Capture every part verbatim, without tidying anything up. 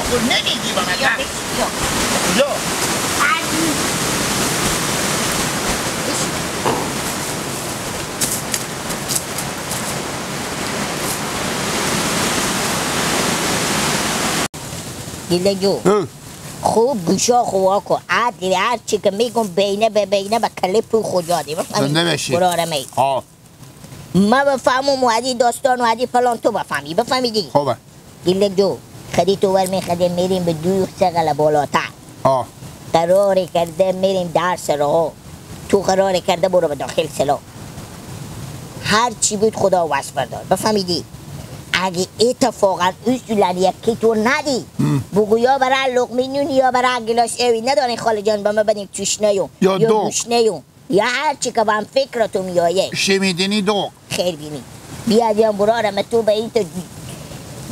تو نمی‌گی با من. بیا، بیا. کجا؟ گیلک جو. هه. خوب گوشا خو وا کو. هر، هر چی که می‌گم بینه به بینه به کله پو خو جا دی. بفهمی؟ زنده باشی. برارمی. ها. ما بفهمم و ادی داستان و ادی فلان تو بفهمی. بفهمیدی؟ خوبه. گیلک جو، خدی تو ور می‌خدیم می‌ریم به دو سه قله بالاتر. آه. قرار کرده می‌ریم در سرا. تو قرار کرده برو به داخل سلا. هر چی بود خدا وس بردار. بفهمیدی؟ اگه اتفاقاً اصولاً یکی تو ندی، هم. بگو یا برای لقمه نون یا برای گلاس اوی ندارین خاله جان، به من بدین تشنه‌یم. یا یا دو. گشنه‌یم. یا هر چی که بم فکر تو میایه. شیمیدینی دو. خیر بینی. بیا دیان برارم تو به این تو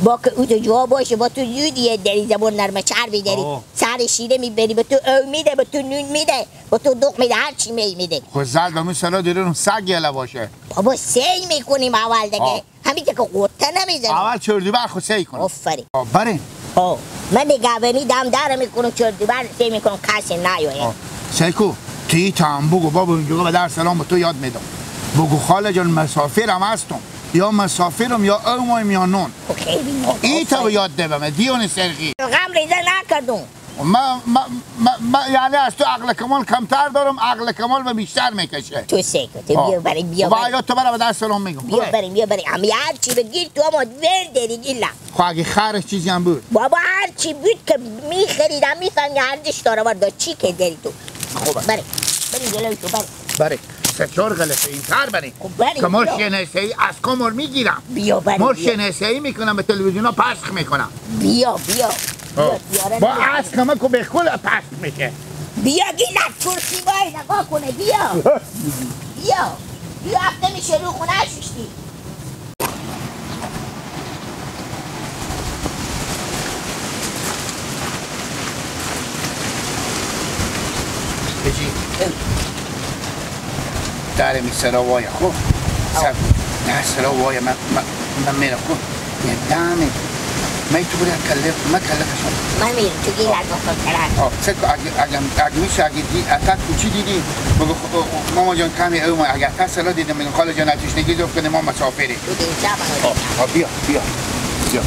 با که او تو جواب باشه، با تو زودی یه دری زبون نرمه چربی دری. آه. سر شیره می‌بری، به تو او می‌ده، به تو نون می‌ده، به تو دوغ می‌ده، هر چی می می‌ده. خو زد به مو سلا دیرون سگ یلا باشه. بابا، سی می‌کنیم اول دیگه. آه. همیشه که قطه نمی‌زنه. اول چردی بر خو سی کنم. آفرین. آه، بریم. خب، من نگهبانی دم در می‌کنم، چردی بر سی می‌کنم، کسی نیایه. آه. سی کو، تی تا هم بگو، بابا، اونجا به در سلام به تو یاد می‌دم. بگو خاله جان، مسافرم هستم. یا مسافرم، یا او مایم، یا نون. خب، خیلی نیست. ای تا به آفرین. یاد ده به من، دیون سرگی. غم ریزه نکردم. من، من، من، من، یعنی از تو عقل کمال کمتر دارم، عقل کمال به بیشتر می‌کشه. تو سه کن، تو آه. بیا بریم، بیا و بریم. یا تو برای به در سلام می‌گم. بیا خوبه؟ بریم، بیا بریم. امی هر چی بگیر تو اما ور داری گیلا. خو اگه خرش چیزی هم بود. بابا هر چی بود که می‌خریدم می‌فهمی ارزش داره، وردا چی که داری تو. خوبه. بریم. بریم جلوی تو، بریم. بریم. سه چهار غلطه این تر بریم. خب بریم، که ما بیا. شناسایی از کمر می‌گیرم. بیا بریم، ما بیا. شناسایی می‌کنم، به تلویزیونا پخش می‌کنم. بیا، بیا. آه. بیا، بیارم با بیا. از کمک و به کل پخش می‌شه. بیا، گیلک ترسی بای نگاه کنه، بیا. بیا. بیا، هفته می‌شه رو خونه ششتی. بجی. داره می سرا وای خو. سر. نه سرا وای من، من، من میرا خو. یه دامه. من تو برای کله، من کله کشم. من میرم، تو گیلک بخور کرد. آه، سکو اگه، اگه، اگه می‌شه، اگه دی، اتا کوچی دیدی، بگو خو، ماما جان کمی او ما، اگه اتا سلا دیدم، میگم خاله جان اتیش نگی، زوف کنه ما مسافری. تو دیگه جا بگو. آه، آه، بیا، بیا، بیا.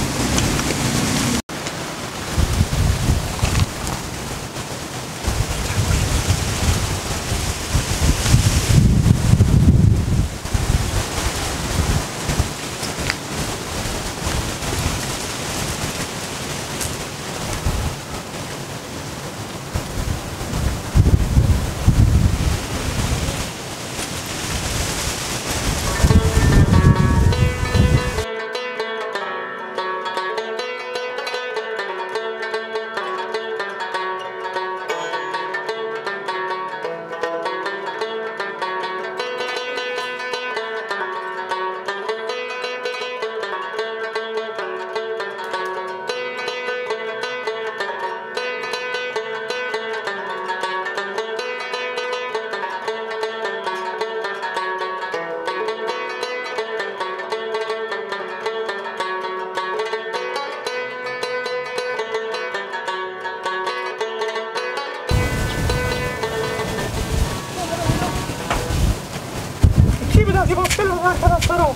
کی بدازی با فیلم هر طرف برو.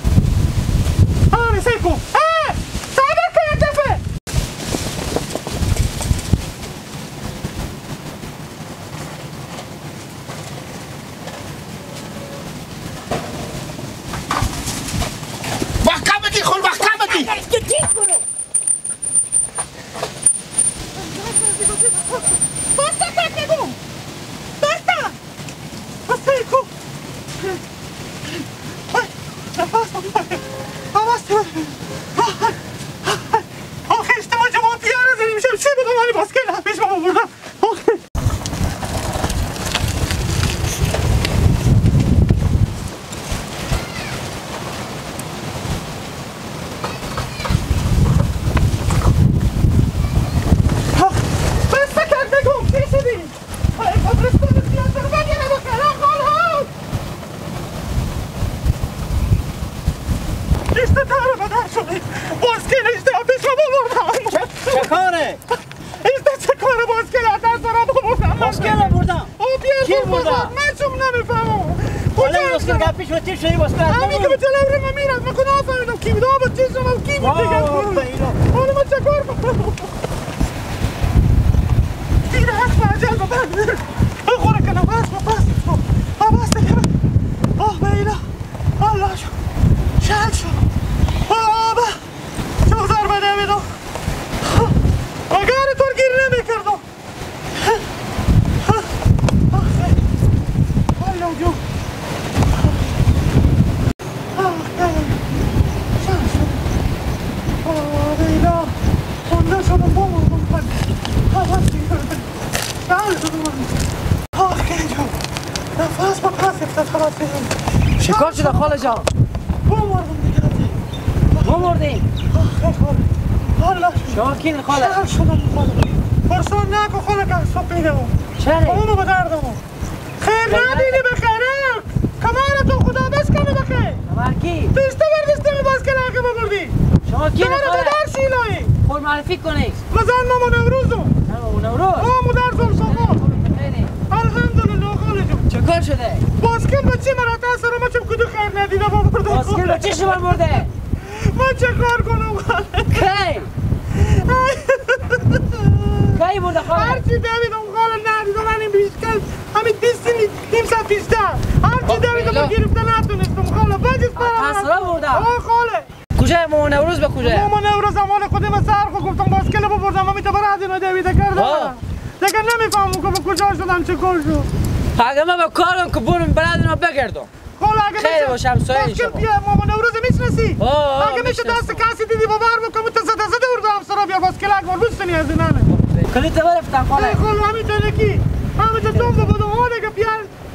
آه، سیکو. آه! صبر کن یک دفعه. وقت بدی، خور وقت بدی. باستا کاکا گوم. باستا. باستا کو. آی، نفس بگیر. آواز تو. آی، آی، آی. آخه اشتباه جواب دیاره زنیم. شب چی بگم؟ آنی باسکیل هم پیش ما بردم. آخه. بس کرد، بگو، چی شدی؟ آی، قبرستان زیاد در بگیره، بخیرم، خال ها. اشته تاره بدر شدی. باز که نشته، پیش رو ببردم. چه، چه کاره؟ پیش وتی شوی بس کار. همین که به جلو رو میرم، من خدا فهمیدم کی بود، آبا چیز رو کی بود دیگه. واه، واه، واه. حالا من چه کار کنم؟ دیر هست، عجل ببر. خوره کنم، بس، بس، بس. آه، بس دیگه. آه، بیلا. الله شو. شل شو. آه، بابا. چه ضربه نمیدم. اگر تو گیر نمی‌کردم. چیکار شده خاله جان؟ بمردم دیگه. بمردی؟ آخه خاله. والله. شاکین خاله. شهر شدم خاله. پرسان نکو خاله که صبح بیدم. چرا؟ اونو به دردم. خیر ندیدی به خیره. کمال تو خدا بس کنه به خیر. کمال کی؟ پیشته بردستی می باز کنه که ببردی. شما کی داره خاله؟ به در شیلایی. خود معرفی کنی. مزن ماما نوروزو. نه، ماما نوروز. ماما در زلفقار. خیلی. الحمدلله خاله جون. چه کار شده؟ باسکل بچه مرا تا سر ما چم کدو خیر ندیده ببرده. باسکل بچه شما برده؟ من چه کار کنم خاله؟ کی؟ کی برده خاله؟ هر چی دویدم خاله ندیدم، همین بیست کل، همین بیست نیم ساعت پیشتر. هر چی دویدم من گرفته نتونستم خاله. بجز برم. تا سرا برده؟ آه خاله. کجای ماما نوروز به کجای؟ ماما نوروز امان خودی من سر خو گفتم باسکل ببردم، من می‌تونم برای از اینا دویده کردم. آه. دیگه نمی‌فهمم که به کجا شدم، چه کار شد. اگه من به کارم که برم برای اینا بگردم. خاله اگه خیلی می‌شه باشه، همسایه باسکل شما. بیا، ماما نوروز می‌شناسی؟ آه، آه، اگه می‌شه دست می‌شناسم. کسی دیدی باور بکن، تو زده زده اردو همسرا بیا باسکل اگه بستنی از اینانه. کلی تو برفتم خاله. ای خاله، همین تنکی. همین تو دوم بودم، آه دیگه بیا.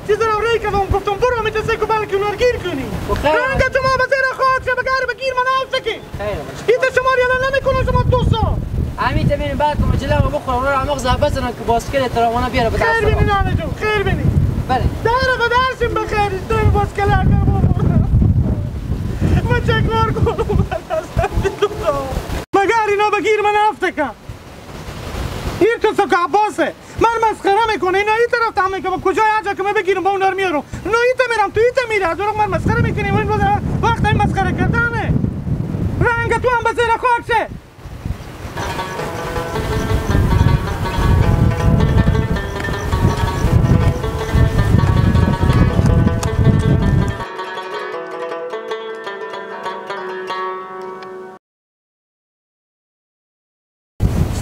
چیز رو ری کردم، گفتم برو، می تو سه کو بلکه اونار گیر کنی. خب، خیر. رنگ تو ما به زیر خاک شه، بگار بگیر من آل تکی. خیر باشه. این تو شما ریالا نمی‌کنه شما دوستا. همین تو می‌ریم بعد که مجله رو بخور، اونا رو عمق زحمت زنن که باسکت تراوانا بیاره به خیر دست بینی ما. نانه جون، خیر بینی. بله. داره به درسیم بخیر، تو این باسکل اگر بخور. من چه کار کنم؟ مگر اینا بگیر من هفته کن. این تو سکه عباسه. من مسخره می‌کنه. اینا این طرف تمام می‌کنه. کجای هر جا که من بگیرم با اون دار میارم. نه این میرم، تو این میره. از اون من مسخره می‌کنی. این روز وقت این مسخره کردنه. رنگ تو هم به زیر خاک شه.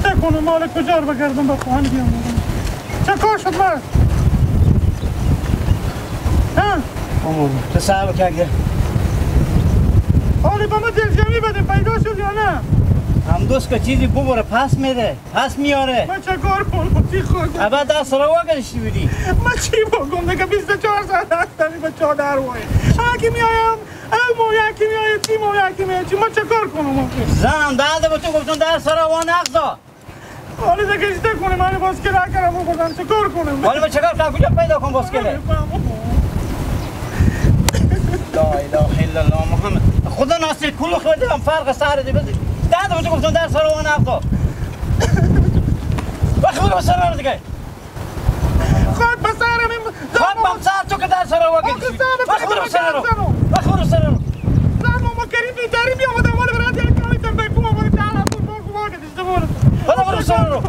چه کنم، مال کجا رو بگردم، به خواهن بیام. چه کار شد مرد؟ ها؟ عمر، تو صاحب که اگه حالی با ما دلجمعی بدیم، پیدا شد یا نه؟ هم دوست که چیزی ببره، پس می‌ده، پس میاره. من چه کار کنم؟ چی خود؟ اول دست رو واگشتی بودی. من چی بگم دیگه؟ بیست و چهار ساعت هستم به چادر وای. هر کی میایم، او مو یکی میایه، چی مو یکی میایه، چی؟ ما چه کار کنم آخه؟ زنم، ده ده به تو گفتم، در سر آوان نقضا. حالا دیگه چی کنم؟ من باسکل اگرم بردم، چه کار کنم؟ حالا من چه کار کنم؟ کجا پیدا کنم باسکله؟ لا اله الا الله محمد. خدا ناصر کلو خود هم فرق سر دی بزی. ده ده به تو گفتم، در سر آوان نقضا. بخبر سر دیگه. خاک به سرم این خاک بم سر تو که در سر رو آقا گرفتی. سرم وقت برو سر رو. سرم. وقت برو سر رو. سرم ما کریم تو دری بیا آمدم، ولی برات یک کمی تن بکو، ولی تعالی کن، بگو، واقع دیشته برو. ولی برو سر رو.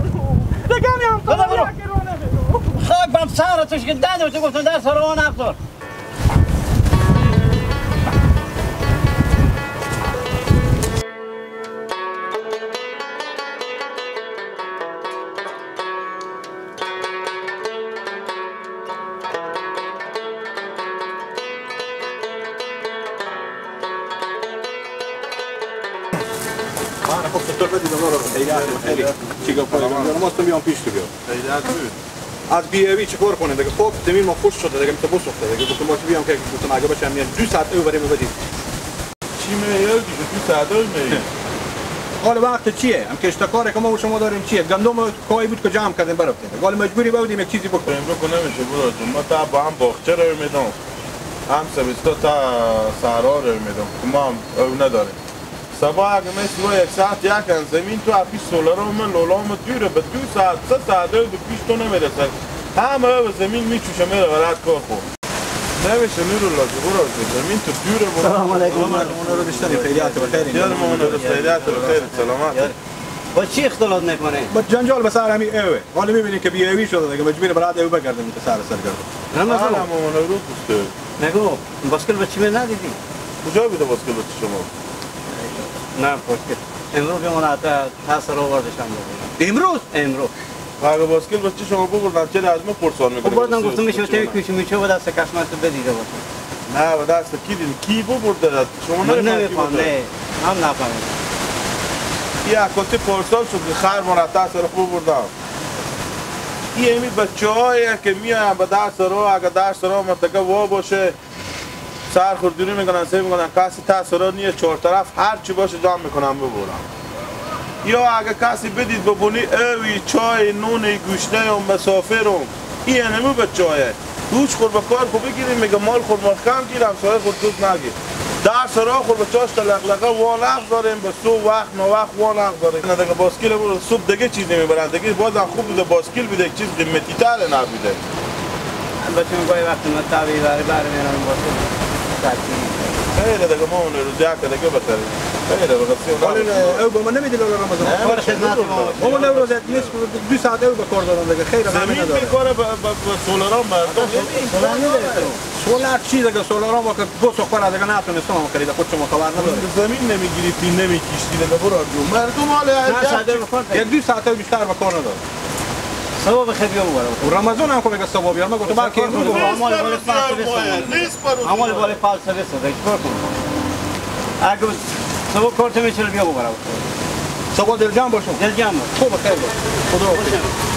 دیگه هم تو ولی برو. خاک بم سر تو که دادم، تو گفتم در سر رو نقصر. من خب چطور ندیدم، آره، خیلی خیلی. چی گپ کنیم؟ ما تو بیام پیش تو بیام. خیلی از بی‌ایبی چی کار کنیم دیگه؟ خب، زمین ما خوش شده دیگه، می‌ته بسوخته دیگه. گفتم، باشه بیام که گفتم، اگه بچه میان دو ساعت او بریم بدیم. چی می‌یه؟ دو ساعت او می‌یه. حال وقت چیه؟ هم کشت کاری که ما و شما داریم چیه؟ گندم کایی بود که جمع کردیم برفتیم. حال مجبوری بودیم یک چیزی بکنیم. فکر کنم نمیشه برو جون. ما تا با هم باغچه رو می‌دم. هم سبستا تا صحرا رو می‌دم. ما هم او نداریم. صبا اگه می صبح یک ساعت یکن زمین تو اپی سولر هم لولا هم دوره به دو ساعت، سه ساعت دو پیش تو نمیرسه. همه به زمین میچوشه میره برات کار خو. نمیشه نورالله جو، برو جو. زمین تو دوره، برو. سلام علیکم. سلام علیکم. اونو رو بیشتری خیریات و خیر. یار ما اونو رو خیریات و خیر، سلامت. یار. با چی اختلاط می‌کنه؟ با جنجال به سر همی اوه. حالا می‌بینی که بی‌عیبی شده دیگه، مجبور برات او بگردم که سر سر گردم. رمضان. حالا ما اونو رو دوسته. نگو، باسکل بچی من ندیدی؟ کجا بوده باسکل بچی شما؟ نه، باسکل. امروز بیا من حتی هر سر آوردشم بودم. امروز؟ امروز. و اگه باسکل بچی شما ببردن، چرا از ما پرسان می‌کنی؟ خب، بازم گفتم می‌شه تو کوچه می‌شه و دست کشمن تو بدیده باشم. نه، و دست کی دید؟ کی ببرده؟ شما من نمی‌فهمی نمی‌فهم، بوده؟ نه. من نفهمیدم. یه عکاسی پارسال شد که خر ما رو دست رو ببردم. یه امی بچه‌هایی که می‌آیند به درس رو، اگه درس رو منطقه وا باشه، سر خوردونی می‌کنن، سه می‌کنن، کسی ترس را نیه، چهار طرف هر چی باشه جمع می‌کنن ببرن. یا اگه کسی بدید ببونی، اوی چای، نون، گوشته یا مسافرم، ای انمو بچه‌هایه. روز خور به کار خو بگیریم، میگه مال خور مال کم گیر، همسایه خور دوست نگیر. در سرا خور به چاش تا لقلقه وا نقش داریم، به سو وقت ناوقت وا نقش داریم. نه دیگه باسکیل برو، صبح دیگه چیز نمیبرن، دیگه بازم خوب بوده باسکیل بوده، یک چیز قیمتی تر نبوده. البته من گاهی وقت من تابعی باره باره میرم واسه ساعتی. خیره دیگه، ما اون روز یک دیگه بخریم. خیره به قصه اونا. ولی او به من نمی‌دی لالا رمضان. نه، کار خدمت ما. ما اون روز یک نیست، دو ساعت او به کار دارم دیگه. خیره زمین همینه داره. می‌کاره به، به، به سولارا مردم. سولار نداره تو. سولار چی دیگه؟ سولارا ما که دو سال دیگه نتونستم هم خرید، خود شما خبر نداره. زمین نمی‌گرفتی، نمی‌کشتی دیگه، برو جو. مردم حال نه، صدر بکن. یک دو ساعت بیشتر به کار نداره. صبح بخیر بیا ببرم. و رمضان هم خو میگه صبح بیار. من گفتم، من که امروز برو. اعمال بالای فلسفه است. نیست برو. اعمال بالای فلسفه است. چیکار کنم؟ اگه صبح کارت می‌شه بیا ببرم. صبح دلجمع باشم. دلجمع باش. خب، خیر باش. خدا حافظ. باشه.